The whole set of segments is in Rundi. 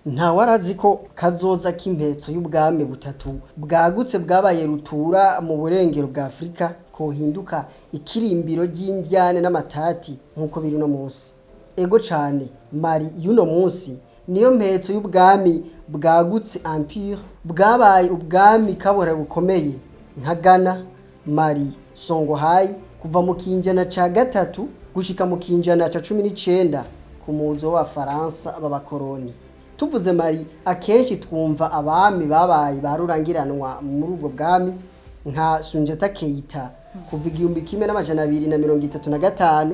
Ntawarazi ko kazoza k'impetso y'ubwami butatu bwagutse bwabaye rutura mu burengero bwa Afurika kohinduka ikirimbiro ry'indyane n'amatati nk'uko biri uno munsi. Ego cane, Mali y'uno munsi niyo mpetso y'ubwami bwagutse, empire bwabaye ubwami kabore bukomeye nka Ghana, Mali, Songhai kuva mu kinjana ca gatatu gushika mu kinjana ca 19 ku muzo w'Abafaransa b'abakoroni. Tuvuze Mali, akenshi twumva abami babaye ba rurangiranwa muri ubwo bwami nka Sunjata Keita kuva 1235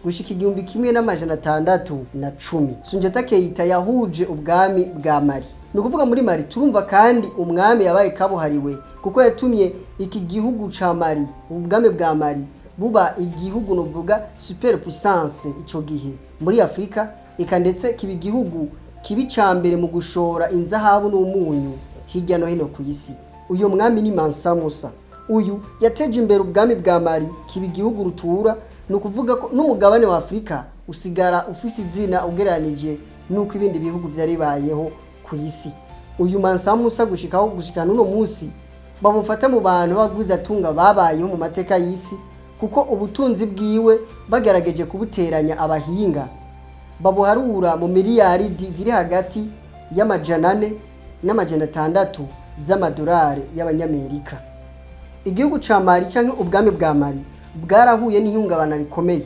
gushika 1610. Sunjata Keita yahuje ubwami bwa Mali. Ni ukuvuga muri Mali turumva kandi umwami yabaye kabuhariwe kuko yatumye iki gihugu ca Mali, ubwami bwa Mali buba igihugu novuga super puissance ico gihe muri Afrika, eka ndetse kiba igihugu kibi ca mbere mu gushora inzahabu n'umunyu hirya no hino ku isi. Uyo mwami ni Mansa Musa. Uyu yateje imbere ubwami bwa Mali kiba igihugu rutura, ni ukuvuga ko n'umugabane wa Afurika usigara ufise izina ugereranije n'uko ibindi bihugu vyari bibayeho ku isi. Uyu Mansa Musa gushikaho gushika n'uno munsi bamufata mu bantu b'abagwizatunga babayeho mu mateka y'isi, kuko ubutunzi bwiwe bagerageje kubuteranya abahinga babuharura mu miliyaridi ziri hagati y'400 n'600 z'amadolari y'abanyamerika. Igihugu ca Mali canke ubwami bwa Mali bwarahuye n'ihungabana rikomeye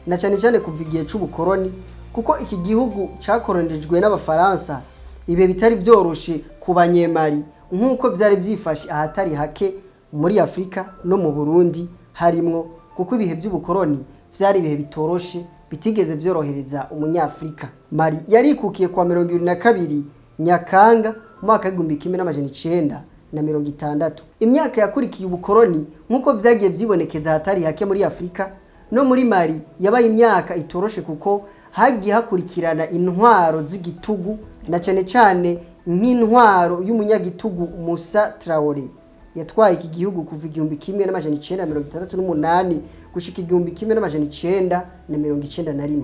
na cane cane kuva igihe c'ubukoroni, kuko iki gihugu cakoronijwe n'Abafaransa ibihe bitari vyoroshe ku Banyemali nk'uko vyari vyifashe ahatari hake muri Afurika no mu Burundi harimwo, kuko ibihe vy'ubukoroni vyari ibihe bitoroshe bitigeze vyorohereza Umunyafurika. Mali yarikukiye kwa 22 Nyakanga mu mwaka w'1960. Imyaka yakurikiye ubukoroni nk'uko vyagiye vyibonekeza ahatari hake muri Afurika no muri Mali yabaye imyaka itoroshe, kuko hagiye hakurikirana intwaro z'igitugu na cane cane nk'intwaro y'umunyagitugu Musa Traore yatwaye iki gihugu kuva 1968 gushika 1991.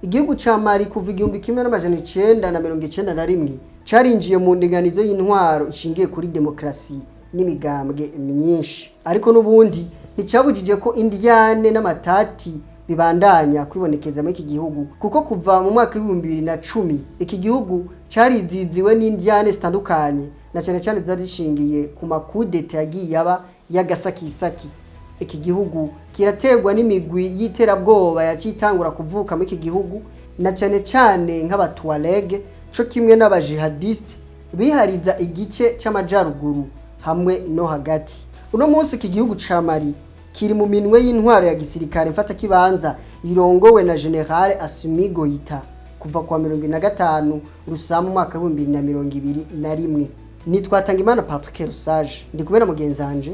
Igihugu ca Mali kuva 1991 carinjiye mu ndinganizo y'intwaro ishingiye kuri demokrasi n'imigambwe myinshi, ariko n'ubundi nticabujije ko indyane n'amatati bibandanya kwibonekeza muri iki gihugu, kuko kuva mu mwaka w'2010 iki gihugu cariziziwe n'indyane zitandukanye na cane cane zari zishingiye ku makudeta yagiye aba y'agasakisaki. Iki gihugu kiraterwa n'imigwi y'iterabwoba yacitangura kuvuka muri iki gihugu, na cane cane nk'Abatuareg co kimwe n'abajihadiste bihariza igice c'amajaruguru hamwe no hagati. Uno munsi iki gihugu ca Mali kiri mu minwe y'intwaro ya gisirikare mfatakibanza irongowe na General Assimi Goita kuva kwa 75 Rusama mu mwaka w'2021. Nitwa Tangimana Patrick Rusage, ndi kumwe na mugenzi wanje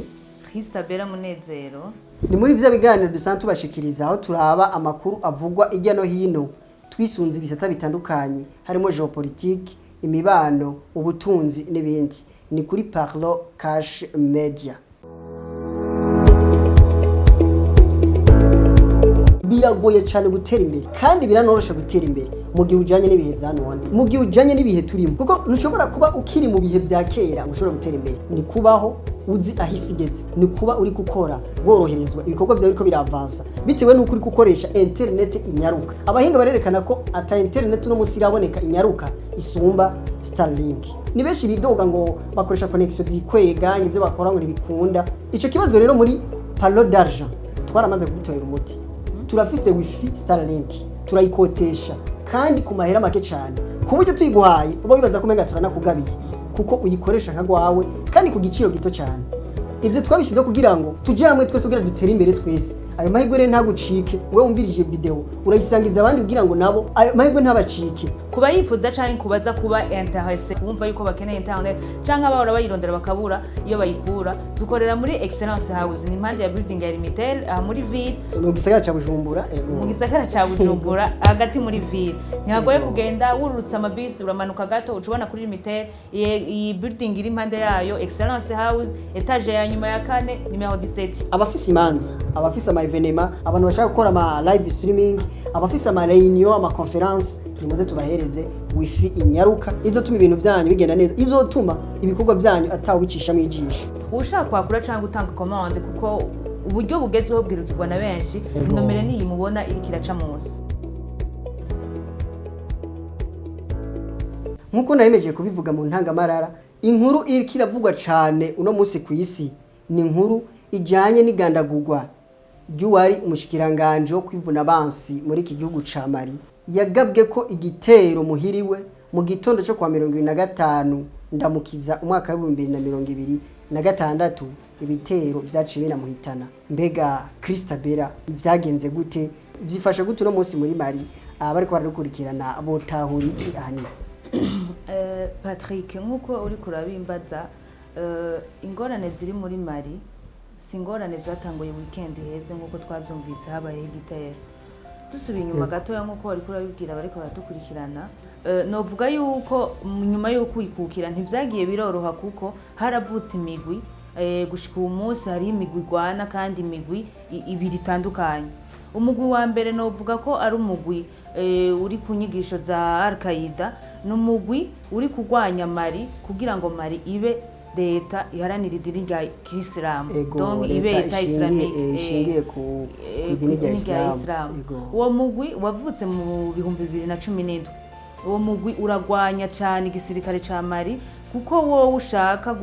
Christabella Munezero. Ni muri vya biganiro dusanzwe tubashikiriza aho turaba amakuru avugwa irya no hino twisunze ibisata bitandukanye harimo geopolitique, imibano, ubutunzi n'ibindi. Ni kuri Parlo Cash Media. Biragoye cyane gutera imbere kandi biranorosha gutera imbere mu gihe ujanye n'ibihe vya none, mu gihe ujanye n'ibihe turimo, kuko ntushobora kuba ukiri mu bihe vya kera ngo ushobore gutera imbere. Ni kubaho uzi aho isi igeze, ni kuba uri gukora woroherezwa ibikorwa vyawe biriko biravansa bitewe n'uko uri gukoresha internet inyaruka. Abahinga barerekana ko ata internet uno munsi iraboneka inyaruka isumba Starlink. Ni benshi bidoga ngo bakoresha connection zikwega, ivyo bakora ngo ntibikunda. Ico kibazo rero muri Parlo d'Argent twaramaze kugitorera umuti. Turafise wifi Starlink, turayikotesha kandi ku mahera make cyane, ku buryo tuyiguhaye uba wibaza ko umenga turanakugabiye, kuko uyikoresha nka gwawe kandi ku giciro gito cyane. Ibyo twabishyizeho kugira ngo tujye hamwe twese kugira dutere imbere twese. Ayo mahirwe rero ntagucike. Wowe wumvirije video urayisangiza abandi kugira ngo nabo ayo mahirwe ntabacike. Kuba yifuza canke kubaza kuba intéressé, kumva yuko bakeneye internet canke abahora bayirondera bakabura iyo bayikura, dukorera muri Excellence House, ni impande ya building ya Limitel aha muri ville. Mu gisagara ca Bujumbura, ego. Mu gisagara ca Bujumbura hagati muri ville, ntihagoye kugenda. Wururutse amabisi uramanuka gato uca ubona kuri Limitel, iyi building iri impande yayo, Excellence House, étage ya nyuma ya kane, nimero 17. Abafise imanza, abafise ama événements, abantu bashaka gukora ama live streaming, abafise ama réunion, ama conférence. Nimuze tubahereze wifi inyaruka izotuma ibintu byanyu bigenda neza, izotuma ibikorwa byanyu atawicishamo ijisho. Ushaka kwakura cyangwa utanga commande, kuko uburyo bugezweho bwirukirwa na benshi, inomero niyi mubona iriko iraca munsi. Nk'uko naremeje kubivuga mu ntangamarara, inkuru iriko iravugwa cane uno munsi ku isi ni inkuru ijanye n'igandagurwa ry'uwari umushikiranganje wo kwivuna abansi muri iki gihugu ca Mali, yagabwe ko igitero muhiriwe mu gitondo cyo kwa 25 Ndamukiza umwaka wa 2026. Ibitero vyaciye binamuhitana. Mbega Christabella, ivyagenze gute? Vyifashe gute uno munsi muri Mali? Abariko baradukurikirana botahura iki ahanini? Patrick, nk'uko uri kurabimbaza, ingorane ziri muri Mali si ingorane zatanguye weekend iheze. Nk'uko twabyumvise, habayeho igitero. Dusubiye inyuma gatoya, nk'uko wari kurabibwira abariko baradukurikirana, novuga yuko nyuma yo kwikukira ntibyagiye biroroha, kuko haravutse imigwi. Gushika uwu munsi hariho imigwi igwana, kandi imigwi ibiri itandukanye. Umugwi wa mbere novuga ko ari umugwi uri ku nyigisho za Al-Qaida. Ni umugwi uri kurwanya Mali kugira ngo Mali ibe leta iharanira idini rya Kisilamu. Ego, Donc ibe leta leta ishingiye islamique, ishingiye ku idini rya Islam. Ego. Uwo mugwi wavutse mu 2017. Uwo mugwi uragwanya cyane igisirikare ca Mali, kuko wowe ushaka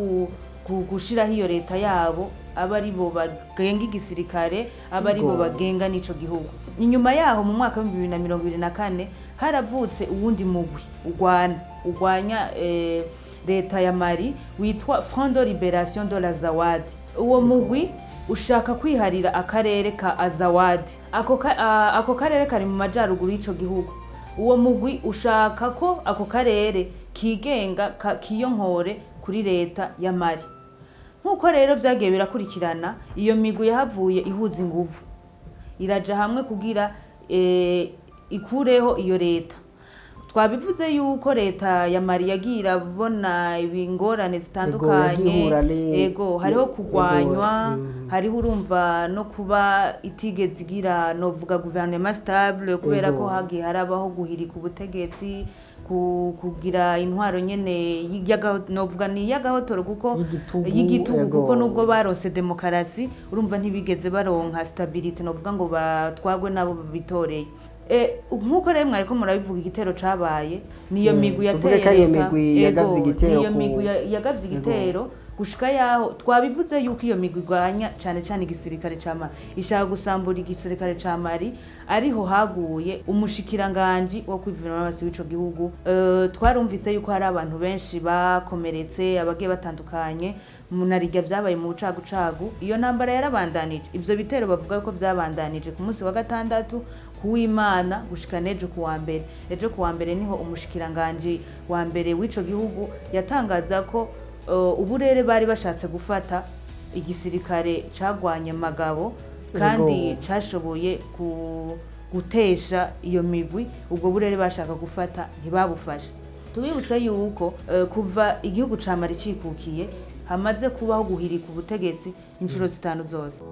gushiraho iyo leta yabo, aba ari bo bagenga igisirikare, aba ari bo bagenga n'ico gihugu. Inyuma yaho, mu mwaka wa 2024, haravutse uwundi mugwi ugwanya leta ya Mali witwa Front de Libération de l'Azawad. Uwo mugwi ushaka kwiharira akarere ka Azawad. Ako karere kari mu majaruguru y'ico gihugu. Uwo mugwi ushaka ko ako karere kigenga, kiyonkore kuri leta ya Mali. Nk'uko rero vyagiye birakurikirana, iyo migwi yahavuye ihuza inguvu, iraja hamwe kugira ikureho iyo leta. Twabivuze yuko leta ya Mali yagiye irabona ibingorane zitandukanye. Yagiye ihura Ego, hariho kugwanywa, hariho urumva no kuba itigeze igira, novuga, gouvernement stable, kubera ko hagiye harabaho guhirika ubutegetsi, kugira intwaro nyene novuga ni iy'agahotoro, kuko y'igitugu, y'igitugu, kuko nubwo baronse demokarasi, urumva ntibigeze baronka stabilité, novuga ngo batwagwe nabo bitoreye. Nk'uko rero mwariko murabivuga, igitero cabaye niyo migwi Tuvuge yateye ko ariyo leta. migwi Ego, yagavye igitero niyo migwi yagavye igitero. Gushika yaho twabivuze yuko iyo migwi igwanya cane cane igisirikare ca Mali, ishaka gusambura igisirikare ca Mali, ariho haguye umushikiranganji wo kwivuna abansi w'ico gihugu. Twarumvise yuko hari abantu benshi bakomeretse, abagiye batandukanye munarirya vyabaye mu bucagucagu. Iyo ntambara yarabandanije, ivyo bitero bavuga yuko vyabandanije ku munsi wa gatandatu, kuw'Imana, gushika n'ejo kuwa mbere. Ejo kuwa mbere niho umushikiranganji wa mbere w'ico gihugu yatangaza ko uburere bari bashatse gufata, igisirikare cagwanye magabo kandi cashoboye gutesha iyo migwi. Ubwo burere bashaka gufata ntibabufashe. Tubibutse yuko kuva igihugu ca Mali cikukiye, hamaze kubaho guhirika ubutegetsi inshuro zitanu zose.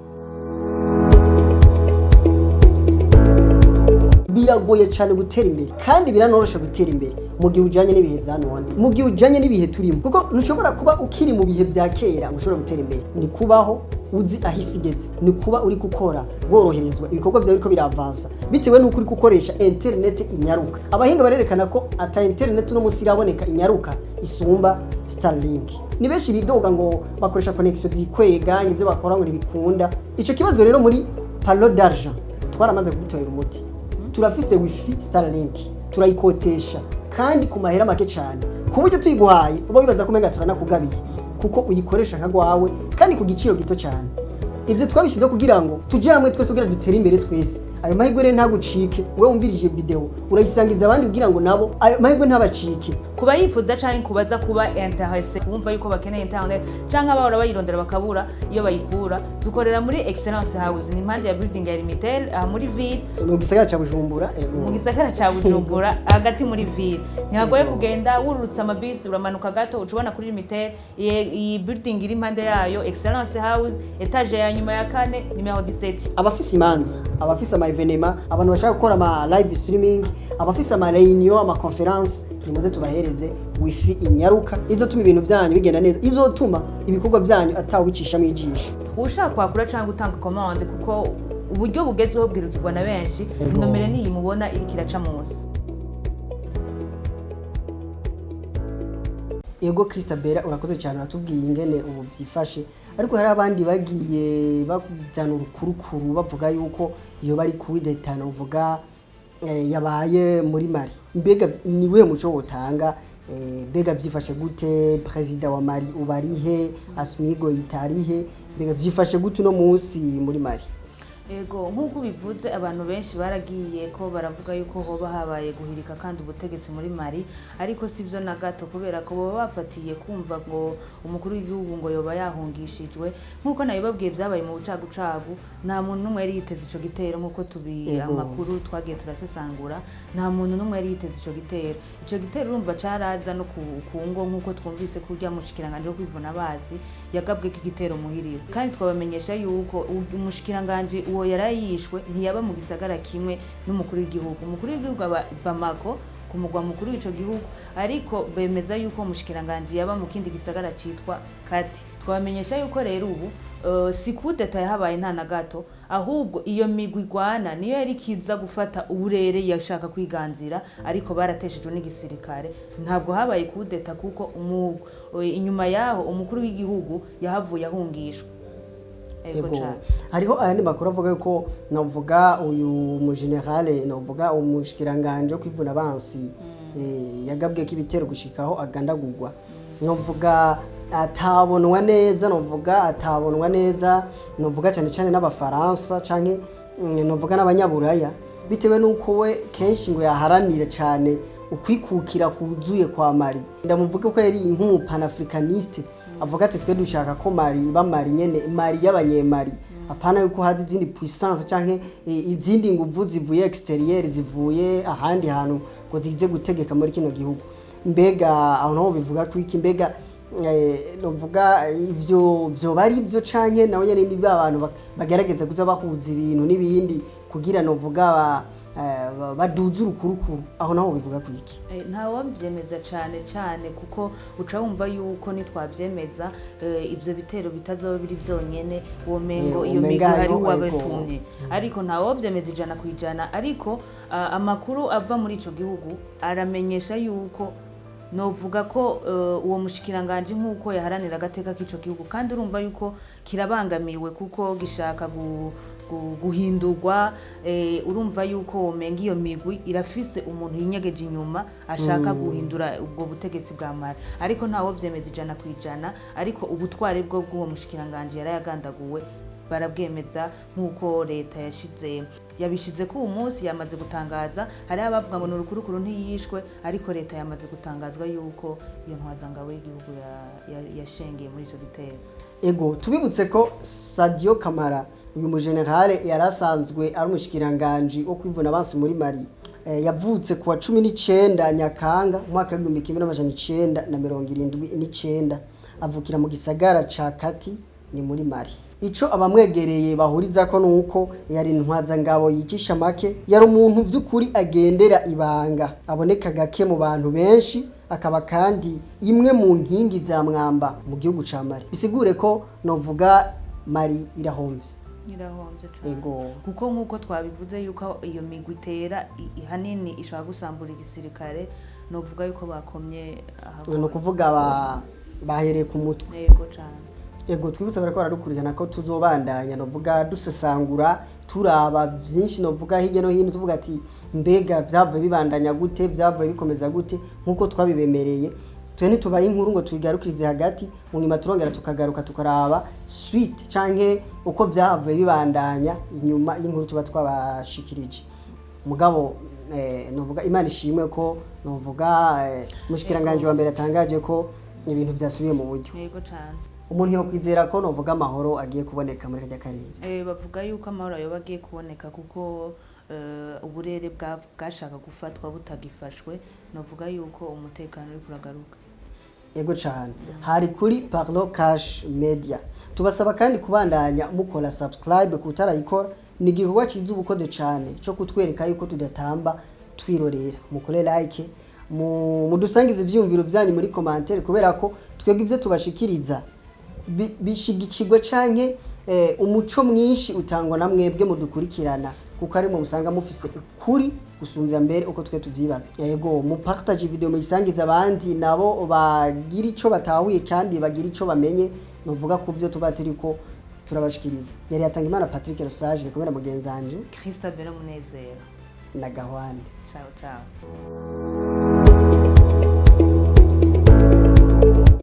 Biragoye cyane gutera imbere, kandi biranorosha gutera imbere mu gihe ujanye n'ibihe vya none, mu gihe ujanye n'ibihe turimo, kuko ntushobora kuba ukiri mu bihe vya kera ngo ushobore gutera imbere. Ni kubaho uzi aho isi igeze, ni kuba uri gukora woroherezwa, ibikorwa byawe biriko biravansa bitewe n'uko uri gukoresha internet inyaruka. Abahinga barerekana ko ata internet uno munsi iraboneka inyaruka isumba Starlink. Ni benshi bidoga ngo bakoresha connection zikwega, ivyo bakora ngo ntibikunda. Ico kibazo rero muri Palo d'Argent twaramaze kugitorera umuti. Turafise wifi Starlink, turayikotesha kandi ku mahera make cyane, ku buryo tuyiguhaye uba wibaza ko umenga turanakugabiye, kuko uyikoresha nka gwawe kandi ku giciro gito cyane. Ibyo twabishyizeho kugira ngo tujye hamwe twese kugira dutere imbere twese. Ayo mahirwe rero ntagucike. Wowe wumvirije video, urayisangiza abandi kugira ngo nabo ayo mahirwe ntabacike. Kuba yifuza canke kubaza kuba intéressé, kumva yuko bakeneye internet canke abahora bayirondera bakabura iyo bayikura, dukorera muri Excellence House, ni impande ya building ya Limitel, aha muri ville. Mu gisagara ca Bujumbura, ego. Mu gisagara ca Bujumbura, hagati muri ville. Ntihagoye kugenda, wururutse amabisi uramanuka gato, uca ubona kuri Limitel, iyi building iri impande yayo, Excellence House, étage ya nyuma ya kane, nimero 17. Abafise imanza, abafise ama événements, abantu bashaka gukora ama live streaming, abafise ama réunion, ama conférence, nimuze tubahereze wifi inyaruka izotuma ibintu byanyu bigenda neza, izotuma ibikorwa byanyu atawicishamo ijisho. Ushaka kwakura cyangwa gutanga commande, kuko uburyo bugezweho bwirukirwa na benshi, inomero niyi mubona iriko iraca munsi. Yego, Christabella, urakoze cyane, uratubwiye ingene ubu byifashe, ariko hari abandi bagiye bajyana urukurukuru bavuga yuko iyo bari coup d'état uvuga yabaye muri Mali. Mbega ni we muco wotanga? Mbega byifashe gute? Perezida wa Mali ubarihe? Assimi Goïta arihe? Mbega byifashe gute uno munsi muri Mali? Ego, nk'uko ubivuze, abantu benshi baragiye ko baravuga yuko hoba habaye guhirika kandi ubutegetsi muri Mali, ariko si byo na gato, kubera ko baba bafatiye kumva ngo umukuru w'igihugu ngo yoba yahungishijwe. Nk'uko nabibabwiye, byabaye mu bucagucagu, nta muntu n'umwe yari yiteze ico gitero, nk'uko tubi amakuru twagiye turasesangura, nta muntu n'umwe yari yiteze ico gitero. Ico gitero urumva caraza no ku ngo, nk'uko twumvise ko urya mushikiranganje wo kwivuna bazi yagabwe ko igitero muhiriwe. Kandi twabamenyesha yuko umushikiranganje uwo yarayishwe ntiyaba mu gisagara kimwe n'umukuru w'igihugu. Umukuru w'igihugu aba i Bamako, ku mugwa mukuru w'ico gihugu, ariko bemeza yuko umushikiranganje yaba mu kindi gisagara citwa Kati. Twabamenyesha yuko rero ubu si coup d'état yahabaye, nta na gato, ahubwo iyo migwi igwana niyo yari ikiza gufata uburere, yashaka kwiganzira, ariko barateshejwe n'igisirikare. Ntabwo habaye coup d'état, kuko inyuma yaho umukuru w'igihugu yahavuye ahungishwa. Ego. Cane. Hariho ayandi makuru avuga yuko navuga uyu mugenerale, navuga umushikiranganje wo kwivuna abansi, yagabwe ko ibitero gushikaho agandagurwa, navuga atabonwa neza, navuga atabonwa neza, navuga cyane cyane n'Abafaransa canke navuga n'Abanyaburaya, bitewe n'uko we kenshi ngo yaharanira cyane ukwikukira kuzuye kwa Mali. Ndamuvuga ko yari nk'umupanafricaniste, avuga ati twe dushaka ko Mali iba Mali nyene, Mali y'Abanyemali, apana yuko haza izindi puissance canke izindi nguvu zivuye extérieur, zivuye ahandi hantu, ngo zize gutegeka muri kino gihugu. Mbega aho naho bivuga ko iki? Mbega novuga ivyo vyoba ari ivyo, canke nabo nyene ni ba bantu bagerageza kuza bahuza ibintu n'ibindi kugira novuga baduze urukurukuru? Aho naho bivuga ku iki? Ntawabyemeza cane cane, kuko uca wumva yuko nitwabyemeza ivyo bitero bitazoba biri vyonyene, womengo iyo umenga migwi hari hariho, uwabatumye, ariko ntawovyemeza 100%. Ariko amakuru ava muri ico gihugu aramenyesha yuko novuga ko uwo mushikiranganje, nk'uko yaharanira agateka k'ico gihugu, kandi urumva yuko kirabangamiwe kuko gishaka guhindurwa, urumva yuko womenga iyo migwi irafise umuntu yinyegeje inyuma ashaka guhindura ubwo butegetsi bwa Mali, ariko ntawo vyemeza 100%. Ariko ubutwari bwo bw'uwo mushikiranganje yarayagandaguwe barabwemeza, nk'uko leta yashize yabishize ko uwo munsi yamaze gutangaza. Hariho abavuga ngo ni urukurukuru, ntiyishwe, ariko leta yamaze gutangazwa yuko iyo ntwazangabo y'igihugu yashengeye muri ico gitero. Ego, tubibutse ko Sadio Kamara, uyu mugenerale yari asanzwe ari umushikiranganji wo kwivuna abansi muri Mali, yavutse kuwa 19 Nyakanga mu mwaka w'1979, avukira mu gisagara ca Kati, ni muri Mali. Ico abamwegereye bahurizako nuko yari intwazangabo yicisha make, yari umuntu by'ukuri agendera ibanga, aboneka gake mu bantu benshi, akaba kandi imwe mu nkingi za mwamba mu gihugu ca Mali. Bisigure ko novuga Mali irahomvye. Irahomvye cane. Kuko nk'uko twabivuze yuko iyo migwi itera ihanini ishaka gusambura igisirikare, novuga yuko bakomye ahagoye. Ni ukuvuga bahereye ku mutwe. Yego cane. Ego, twibutse bariko baradukurikirana ko tuzobandanya novuga dusesangura, turaba vyinshi novuga hirya no hino, tuvuga ati mbega vyavuye bibandanya gute, vyavuye bikomeza gute, nk'uko twabibemereye. Twe ntitubaye inkuru ngo tuyigarukirize hagati, mu nyuma turongera tukagaruka tukaraba suite canke uko vyavuye bibandanya inyuma y'inkuru tuba twabashikirije. Mugabo novuga Imana ishimwe ko Nuvuga mushikiranganje wa mbere atangaje ko ibintu vyasubiye mu buryo. Yego cane. Umuntu yokwizera ko novuga amahoro agiye kuboneka muri karya karere. Bavuga yuko amahoro yoba agiye kuboneka kuko uburere bwashaka gufatwa butagifashwe, novuga yuko umutekano uri kuragaruka. Ego cyane. Hari kuri Parlo Cash Media. Tubasaba kandi kubandanya mukora subscribe kutarayikora, ni igikorwa cyiza ubukode cyane cyo kutwereka yuko tudatamba twirorera. Mukore like, mudusangize ivyiyumviro byanyu muri commentaire, kubera ko twebwe ivyo tubashikiriza bishigikirwa canke umuco mwinshi utangwa na mwebwe mudukurikirana, kuko ari mu musanga mufise ukuri gusumvya mbere uko twe tuvyibaza. Yego, mu partage video, muyisangiza abandi nabo bagira ico batahuye kandi bagira ico bamenye nuvuga ku byo tuba turiko turabashikiriza. Yari yatanga Imana Patrick Rosage ni kubera mugenzi wanje Christabel Munezero na Gahwane. Ciao ciao.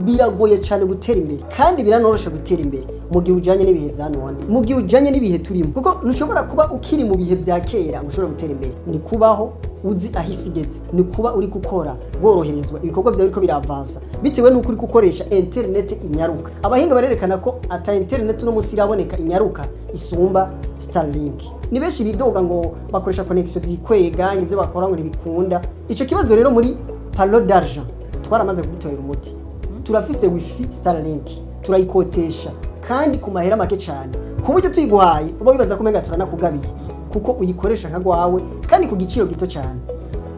Biragoye cyane gutera imbere kandi biranoroshe gutera imbere mu gihe ujanye n'ibihe vya none, mu gihe ujanye n'ibihe turimo, kuko ntushobora kuba ukiri mu bihe vya kera ngo ushobore gutera imbere. Ni kubaho uzi aho isi igeze, ni kuba uri gukora woroherezwa ibikorwa vyawe biriko biravansa bitewe n'uko uri gukoresha internet inyaruka. Abahinga barerekana ko ata internet uno munsi iraboneka inyaruka isumba Starlink. Ni benshi bidoga ngo bakoresha connection zikwega, ivyo bakora ngo ntibikunda. Ico kibazo rero muri Parlo d'argent twaramaze kugitorera umuti. Turafise wifi Starlink, turayikotesha kandi ku mahera make cyane, ku buryo tuyiguhaye uba wibaza ko umenga turanakugabiye, kuko uyikoresha nka gwawe kandi ku giciro gito cyane.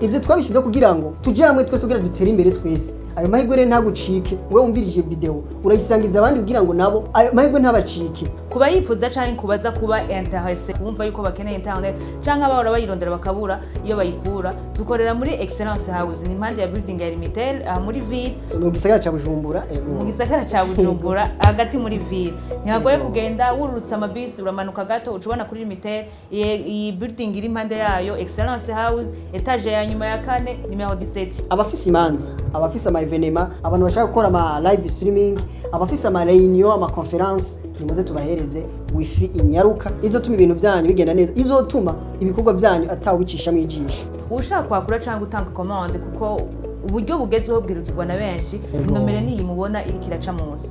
Ibyo twabishyizeho kugira ngo tujye hamwe twese kugira dutere imbere twese. Ayo mahirwe rero ntagucike. Wowe wumvirije video urayisangiza abandi kugira ngo nabo ayo mahirwe ntabacike. Kuba yifuza canke kubaza kuba intéressé, kumva yuko bakeneye internet canke abahora bayirondera bakabura iyo bayikura, dukorera muri Excellence House, ni impande ya building ya Limitel aha muri ville. Mu gisagara ca Bujumbura. Mu gisagara ca Bujumbura hagati muri ville. Ntihagoye kugenda, wururutse amabisi uramanuka gato uca ubona kuri Limitel, iyi building iri impande yayo Excellence House, etage ya nyuma ya kane, nimero 17. Abafise imanza, abafise ama evenement, abantu bashaka gukora ama live streaming, abafise ama reunion, ama conference, nimuze tubahereze wifi inyaruka izotuma ibintu byanyu bigenda neza, izotuma ibikorwa byanyu atawubicisha mu ijisho. Ushaka kwakura cyangwa utanga commande, kuko uburyo bugezweho bwirukirwa na benshi, nomero niyi mubona iriko iraca munsi.